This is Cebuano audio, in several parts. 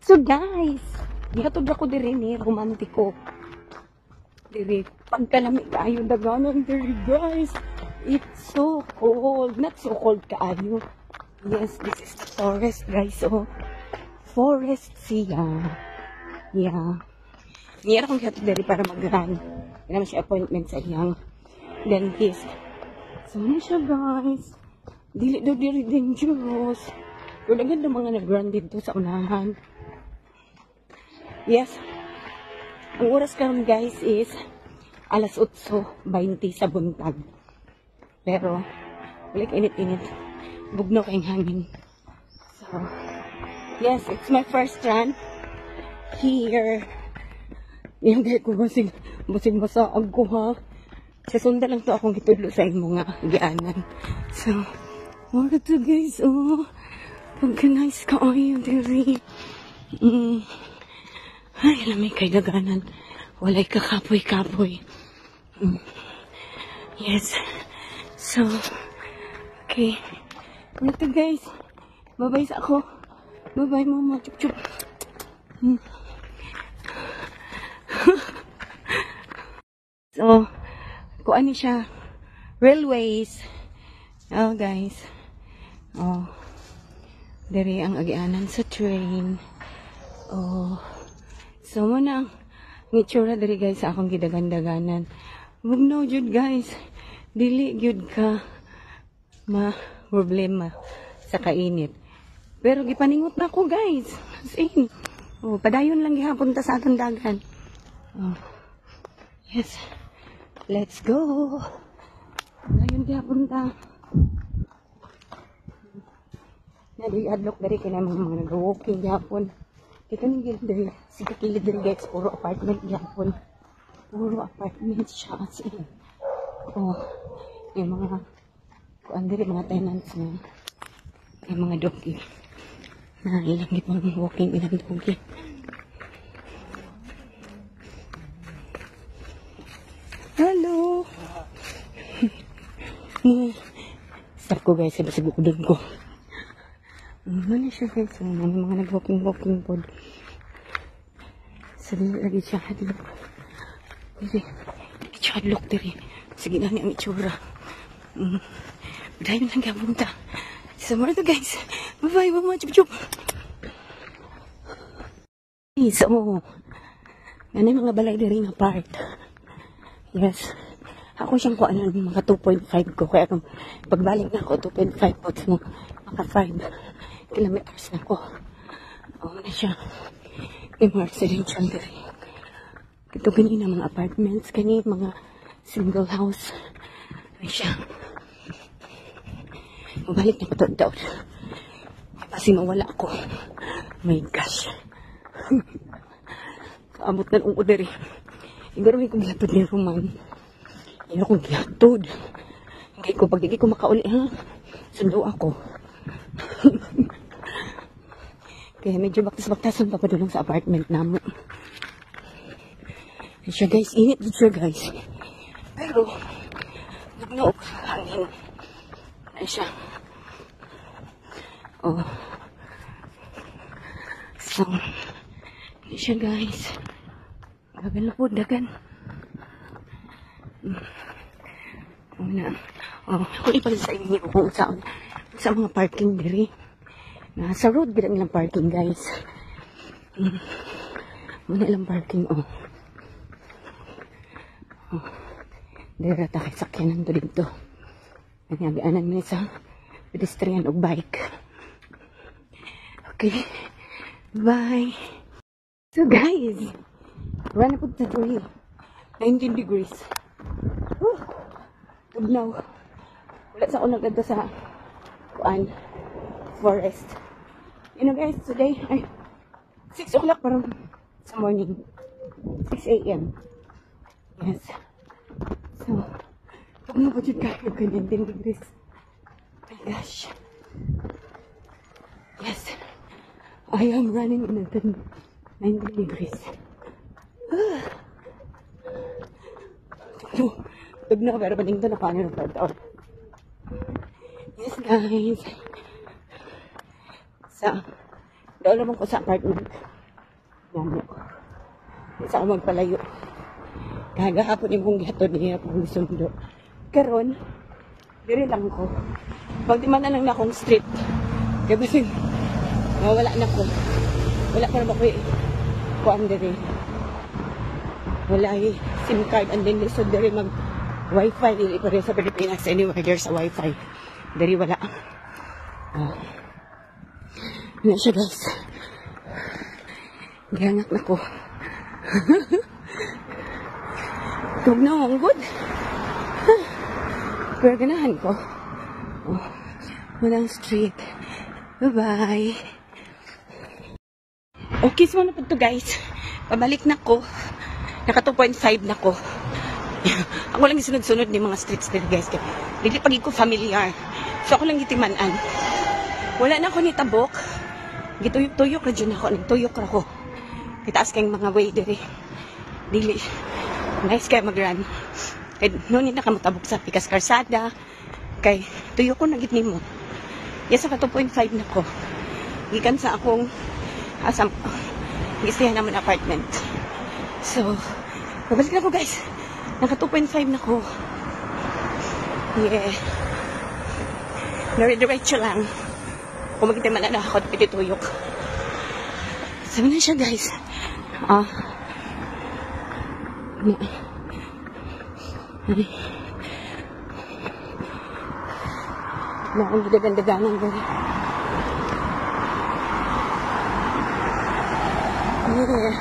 So guys, gihatod ako diri ni romantiko. Diri pagkalami kaayo daganan diri, guys. It's so cold. Not so cold kaayo. Yes, this is the forest, guys. Oh, forest siya. Yeah. Niya akong gihatod diri para mag-run. Kaya naman siya appointment sa iyang dentist. So, ano siya, guys? Dili daw diri dangerous. Pero daghan ng mga nag-run dito sa unahan. Yes. Ang oras karon, guys, is alas 8:20 sa buntag. Pero wala init-init. Bugnaw kayong hangin. So, yes, it's my first run here. Yung gay ko basig masaag ko ha. Sa sunda lang to akong gitudlo sa imo nga gianan. So, mura to, guys, oh. Pagka nice kaayo diri. Ay, lamig kay daganan. Walay kakapoy-kapoy. Yes. So, okay. Ito, guys. Bye-bye sa ako. Bye-bye, mama. Chup chup. So, kung ano siya, railways. Oh, guys. Oh. Diri ang agianan sa train. Oh. So, muna, ang itsura diri, guys, sa akong gidagan-daganan. Bugnaw jud, guys. Dili gyud ka ma problema sa kainit. Pero gipaningot na ako, guys. As in. Oh, padayon lang gihapon ta sa atong dagan. Oh. Yes. Let's go. Padayon gihapon ta. Nadi adlok diri kay mga nag-walking gihapon. Kaya kaning diri, sige kilid diri, guys, puro apartment gihapon. Puro apartment siya, as in. Oh, yung mga kuan diri, mga tenants na yung mga doggy. Na ilang gipang walking ilang doggy. Hello. Stop ko, guys, basig ko doon ko. Ano siya, guys, so, may mga nag-walking-walking pod. So, dili lagi siya hadlok. Dili, dili siya hadlok diri. Sige na ang itsura. Dayon lang gabong ta. So, more to, guys. Bye-bye, mama. Chup, chup. So, ano yung mga balay diri nga part. Yes. Ako siyang kuan mga 2.5 ko. Kaya kung pagbalik na ako, 2.5 po. So, maka 5 kilometers na ko. Oo na siya. May mga residential diri. Ito kanina mga apartments, kani mga single house. Ay siya. Mabalik na ko to daw. Kasi mawala ako. My gosh. Kaamot na nung diri. Igaro may kong gihatod ni Roman. Igaro kong gihatod. Hindi ko, pag di ko makauli ha. Sundo ako. Kaya medyo baktas-baktasan pa padulong sa apartment namo. Siya, guys, init din siya, guys. Pero, nagnook hangin. Ay siya. Oh. So, hindi siya, guys. Dagan na po, dagan. Una. Oh, ako ipag sa inyo kung saan sa mga parking diri. Nasa road gid ang ilang parking, guys. Muna ilang parking, oh. Oh. Dira ta kay sakyanan to dito. Ang ni sa pedestrian og bike. Okay. Bye. So guys, run up to 3. 19 degrees. Whew. Tugnaw. Wala sa ako nagdadto sa kuan forest. You know, guys, today ay 6 o'clock parang sa morning. 6 a.m. Yes. So, tugnaw pa jud kayo kay 19 degrees. My gosh. Yes. I am running in a 19 degrees. Tugnaw. Tugnaw pero paningto na paano ng pag. Yes, guys. So, Doon naman ko sa apartment. Yan. Sa ako magpalayo. Kagahapon yung kong gihatod niya akong sundo. Karon, diri lang ko. Pag di man na lang na akong street. Kaya basin, mawala na ko. Wala pa naman ko eh. Kuan diri. Wala eh. SIM card and then lisod diri mag wifi. Dili pa rin sa Pilipinas. Anyway, there's a wifi. Diri wala. Oh. Ano siya, guys? Gihangak na ko. Tugnaw ang good. Pero ganahan ko. Oh, walang street. Bye-bye. Okay, so na po to, guys. Pabalik na ko. Naka 2.5 na ko. Ako lang sunod-sunod ni mga streets dito, guys. Kaya dili pag ko familiar. So ako lang gitiman-an. Wala na ako ni tabok. Gituyok-tuyok ra jud ako. Nagtuyok ra ko. Kitaas kayong mga way diri. Dili. Nice kay mag-run. Kay no ni na ka motabok sa pikas karsada. Kay tuyok ko na gid nimo. Yes, sa 2.5 na ko. Gikan sa akong asam gistihan naman apartment. So, pabalik na ko, guys. Naka 2.5 na ko. Yeah. Dire-diretso lang. Kung magkita man na ako, pitituyok. Sabi na siya, guys. Ah. Na. Ay. Na akong gidagan-daganan dali. Yeah.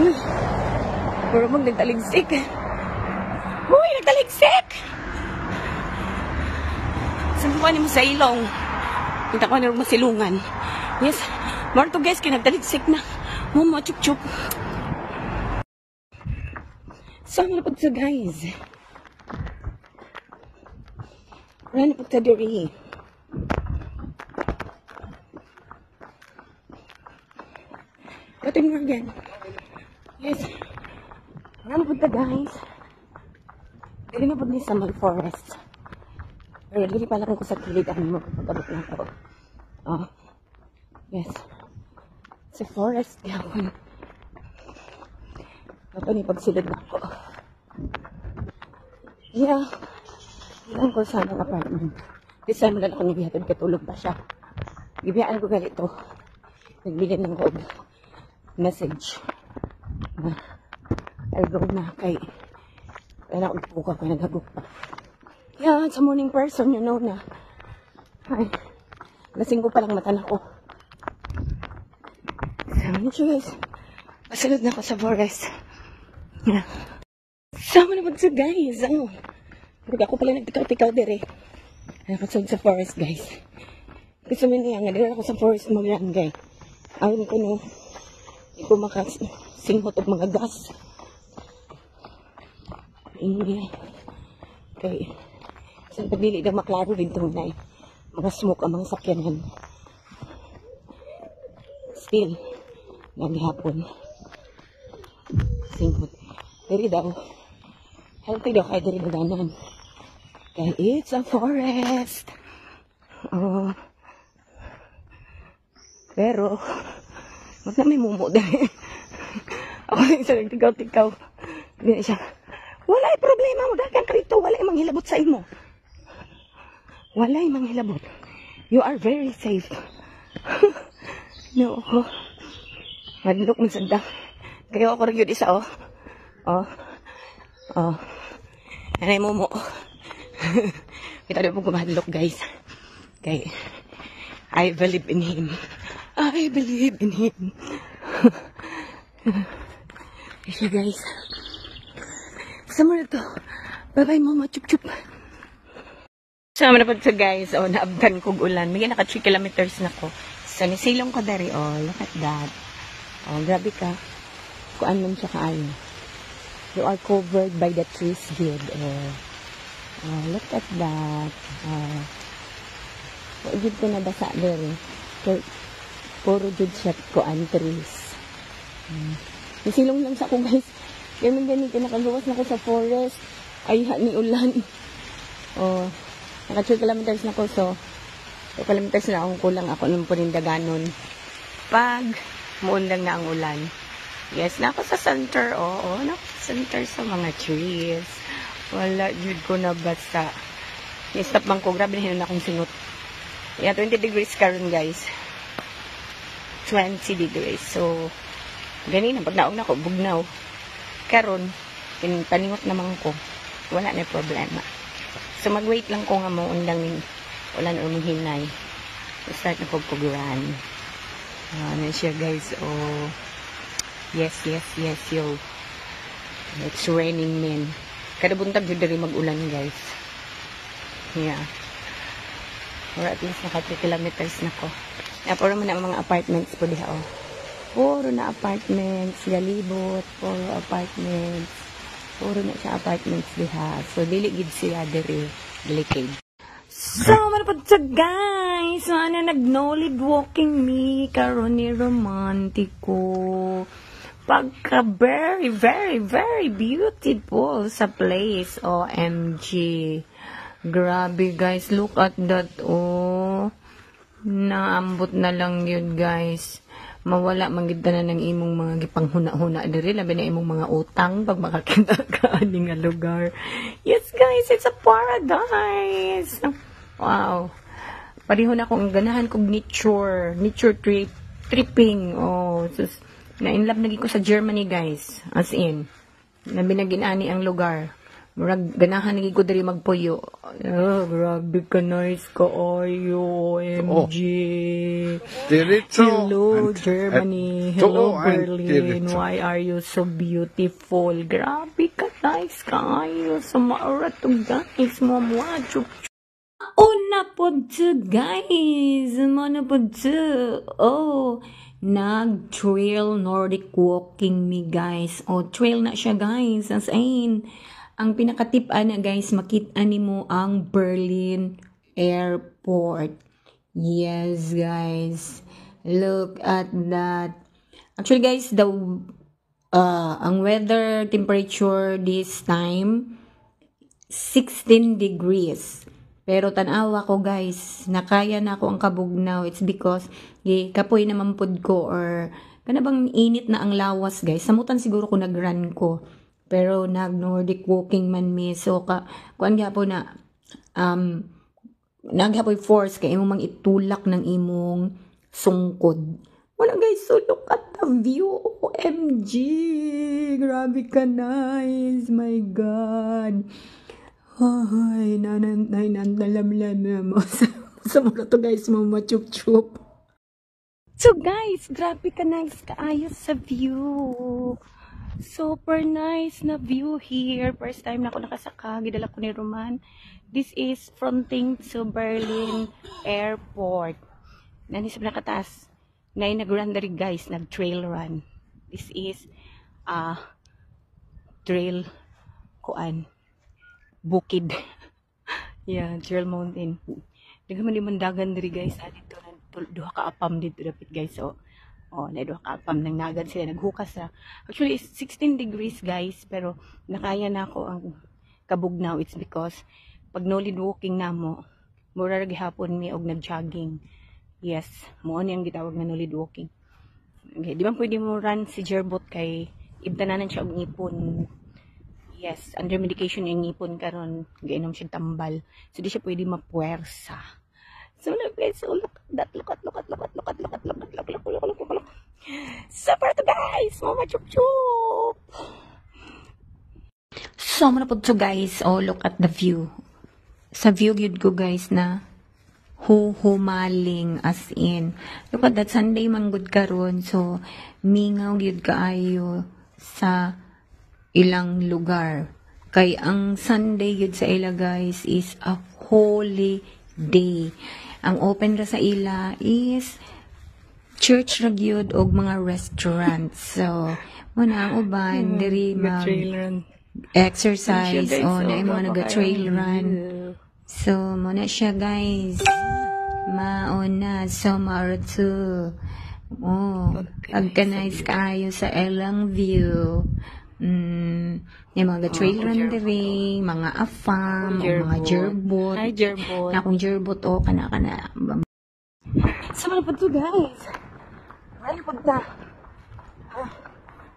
Uy. Puro mong nagtaligsik. Uy, nagtaligsik! Sabi ko mo sa ilong. Kita ko na masilungan. Yes. More to, guys, kaya nagtaligsik na. Mumo, chup chup. So, ano na sa guys? Wala na po sa diri. Guten Morgen. Yes. Wala na po guys. Diri na po ni sa may forest. Pero diri pala ko sa kilid ang magpapagabot na ako. Oh. Yes. Sa forest gyapon. Ito ni pagsilod na ako. Yeah. Ilan ko sa among apartment. This time lang ako nibihatod kay tulog pa siya. Gibiyaan ko ganito. Nagbilin ng og message. I'll go na kay wala akong buka ko naghagok pa. Yeah, it's a morning person, you know na. Ay, lasing ko palang mata na ko. So, ano siya, guys? Pasulod na ako sa forest. Yeah. Sama na sa guys. Ano? Pero ako pala nagtikaw-tikaw dire. Ay, ako sa forest, guys. Gusto mo niya nga, dire ako sa forest mag-run, guys. Ayun ko, no. Hindi ko makasinghot og mga gas. Hindi. Kay, sa pagdili daw maklaro dito na eh. Mga smoke ang mga sakyanan. Still, naghapon. Singhot. Diri daw. Healthy daw kay diri daganan. Kay it's a forest. Oh. Pero, wag na may mumo diri. Ako yung isa nagtigaw-tigaw. Hindi siya. Wala'y problema. Magdagan ka rito. Wala'y manghilabot sa imo. Wala'y manghilabot. You are very safe. No, ako. Madlok man sanda. Kayo ako rin yun isa, oh. Oh. Oh. Anay mumo. Kita na po kumadlok, guys. Kay, I believe in him. I believe in him. Siya, guys. Sama na to. Bye-bye, mama. Chup, chup. Sama na po ito, guys. Oh, naabdan kog ulan. May naka 3 kilometers na ko. So, nisilong ko dari. Oh, look at that. Oh, grabe ka. Kuan man siya kaayo. You are covered by the trees, good. Oh, oh, look at that. Oh. Jud ko nabasa dere. So, puro jud siya kuan trees. Nisilong lang sa ako, guys. Ganun gani, kinakagawas na ko sa forest. Ay, ni ulan. Oh, naka 3 kilometers na ko, so 2 kilometers na akong kulang ako ng punindaganon. Pag muundang na ang ulan. Yes, na ako sa center. Oo, na ako sa center sa mga trees. Wala, jud ko nabasa. Ni-stop man ko. Grabe na akong singot. Yeah, 20 degrees karon, guys. 20 degrees. So, ganina, pag naog na ko, bugnaw. Karon, paningot naman ko. Wala na problema. So, mag-wait lang ko nga mo undang ulan or hinay. Start na ko run. Ano siya, guys? Oh, yes, yo. It's raining, man. Kada buntag jud diri mag-ulan, guys. Yeah. Or at least naka 3 kilometers na ko. Na puro man ang mga apartments po diha, oh. Puro na apartments, galibot, puro apartments. Puro na siya apartments diha. So dili gid sila diri delicate. So, man po sa guys, so, ano, nag-nolid walking me karon ni Romantico. Pagka very, very, very beautiful sa place. OMG. Grabe, guys, look at that. Oh. Naambot na lang yun, guys. Mawala man gid tanan ng imong mga gipanghuna-huna diri, labi na imong mga utang pag makakita ka ani nga lugar. Yes, guys, it's a paradise. Wow. Pareho na akong ganahan kog nature, nature trip, tripping. Oh, sus, na in love na ko sa Germany, guys. As in. Labi na ginani ang lugar. Murag ganahan na ko diri magpuyo. Oh, grabe ka nice ka ayo, OMG. Diretso. Hello, Germany. Hello, Tuo and Berlin. Diretso. Why are you so beautiful? Grabe ka nice kaayo. Sa maura to, guys. Mamwa, chup. Una po to, guys. Mana po to. Oh, nag-trail Nordic walking mi, guys. Oh, trail na siya, guys. As in, ang pinaka-tip ana, guys, makita nimo ang Berlin Airport. Yes, guys. Look at that. Actually, guys, the ang weather temperature this time 16 degrees. Pero tanawa ko, guys, nakaya na ako ang kabugnaw. It's because kapoy naman pud ko or kana bang init na ang lawas, guys. Samutan siguro ko nag-run ko. Pero nag Nordic walking man mi. So ka kuan gyapon na naghapoy force kay imong mang itulak ng imong sungkod. Wala, guys, so look at the view. OMG! Grabe ka nice. My God. Ay, nanan, nanan, nalam, mo. Sa muna to, guys, mama chup chup. So guys, grabe ka nice kaayo sa view. Super nice na view here. First time na ako nakasaka. Gidala ko ni Roman. This is fronting to Berlin Airport. Nani sa pinakataas. Na nag-run diri, guys. Nag-trail run. This is trail kuan bukid. Yeah, trail mountain. Daghan man di man dagan diri, guys. Ah, dito na duha ka apam dito dapit, guys. So, oh, na duha ka apam nang nagan sila naghukas sa. Actually, it's 16 degrees, guys, pero nakaya na ako ang kabugnaw. It's because pag nolid walking namo, mura ra gihapon mi og nag-jogging. Yes, mo ni ang gitawag nga nolid walking. Okay, di ba pwede mo run si Jerbot kay ibtananan siya og ngipon? Yes, under medication yung ngipon karon, gainom siya tambal. So di siya pwede mapuwersa. So look, guys, so look at that, look at, look at, look at, look at, look at, look at, look, look, look, look, look, look. Super to, guys, mama chup chup. So mo na po to, guys, oh, look at the view. Sa view gyud ko, guys, na huhumaling, as in. Look at that, Sunday man gud karon, so mingaw gyud kaayo sa ilang lugar. Kay ang Sunday gyud sa ila, guys, is a holy day. Ang open ra sa ila is church ra gyud og mga restaurants. So, mo na ang uban diri mag Trail run. Exercise Siya, guys, o na oh, mga naga-trail run. So, mo na siya, guys. Mauna. So, mauro. Oh, pagka-nice kaayo sa ilang view. Yung mga trail run diri, mga afam, o mga jerbot. Hi, Jerbot. Na akong jerbot o kana kana. Sa mga po, guys. Wala po ta. Ah,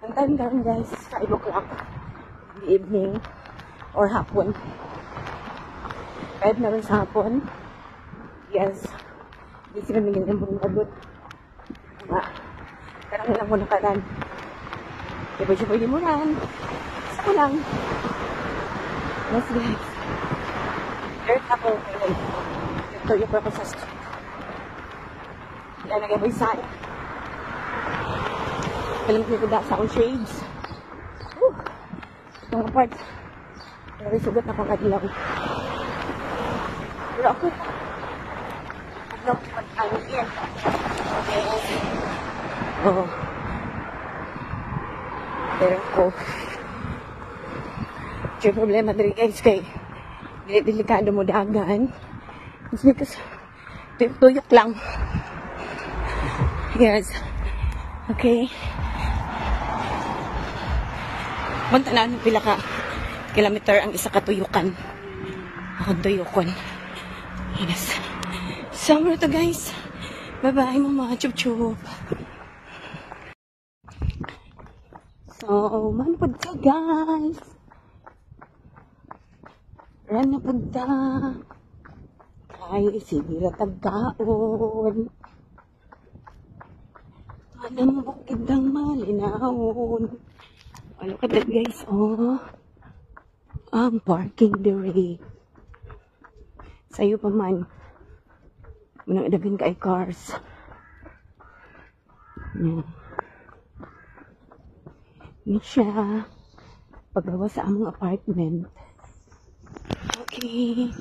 ang time karon, guys, is 5 o'clock in the evening or hapon. 5 na rin sa hapon. Yes. Di sila naging yung abot. Nga. Karang lang ko naka-run. Di ba siya pwede mo run? Isa ko lang. Yes, guys. Dirt ako. Tuyo pa ako sa street. Wala na kayo sign. Alam ko sa akong shades. Whew. Itong part. Pero sugat akong adlaw. Pero ako, adlaw ko mag-angin. Okay. Oo. Pero ako, yung problema diri, guys, kay dili delikado mo dagan. It's because tuyok lang. Yes. Okay. Punta na pila ka kilometer ang isa ka tuyukan. Akong tuyukon. Yes. So, to, guys. Bye-bye, mama. Chup chup. So, man pud ka, guys. Run na pud ta. Kay sige ra tagkaon. Anang bukid ang malinawon. Oh, look at that, guys. Oh. Ang parking dire. Sayo pa man. Munang daghan kay cars. Yeah. Ni siya. Paggawa sa among apartment. Okay.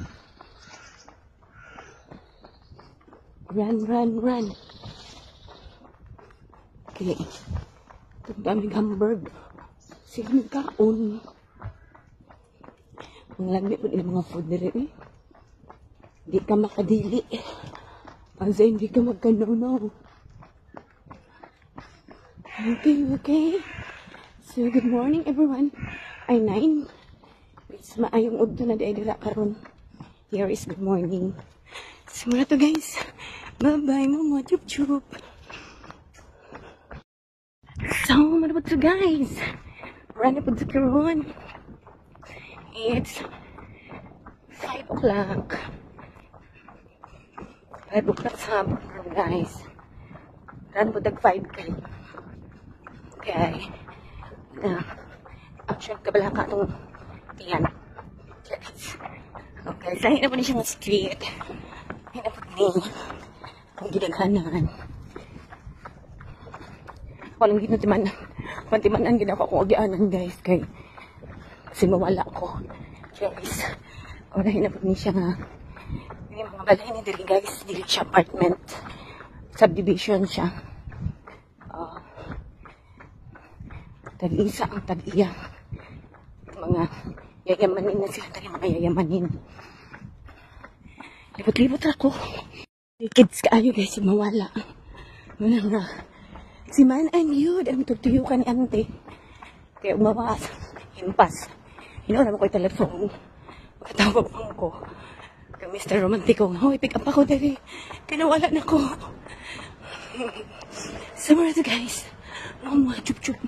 Run, run, run. Okay. Itong daming hamburg. Sige, kaon. Ang lami po nila mga food nila eh. Hindi ka makadili. Kasi hindi ka magkano-no. Okay. So, good morning, everyone. Ay, 9. It's maayong udto na di dira karon. Here is good morning. Simula to, guys. Bye-bye, mama. Chup chup. So, ano to, guys? Run na po to karon. It's 5 o'clock. 5 o'clock sa hapon, guys. Run po tag 5K. Okay. Actually, kabala ka itong tiyan. Yes. Okay, sa na po ni siya street. Hindi na po ni ang ginaghanan. Walang ginatiman. Pantimanan ginawa ko agianan, guys, kay kasi mawala ko. Guys, wala na po ni siya nga. Hindi mga balay ni diri, guys, dili siya apartment. Subdivision siya. Tag-isa ang tag-iya. Mga yayamanin na sila tayo, mga yayamanin. Libot-libot ako. Kids kaayo, guys, mawala. Muna nga. Si Man and Yud, ang tugtuyukan ni ante. Kaya umawas, himpas. Hinoon naman ko yung telephone. Magkatawag pa ko. Kay Mr. Romantico, hoy, pick up ako dali. Kinawala na ko. Somewhere to, guys. Mama, chup chup.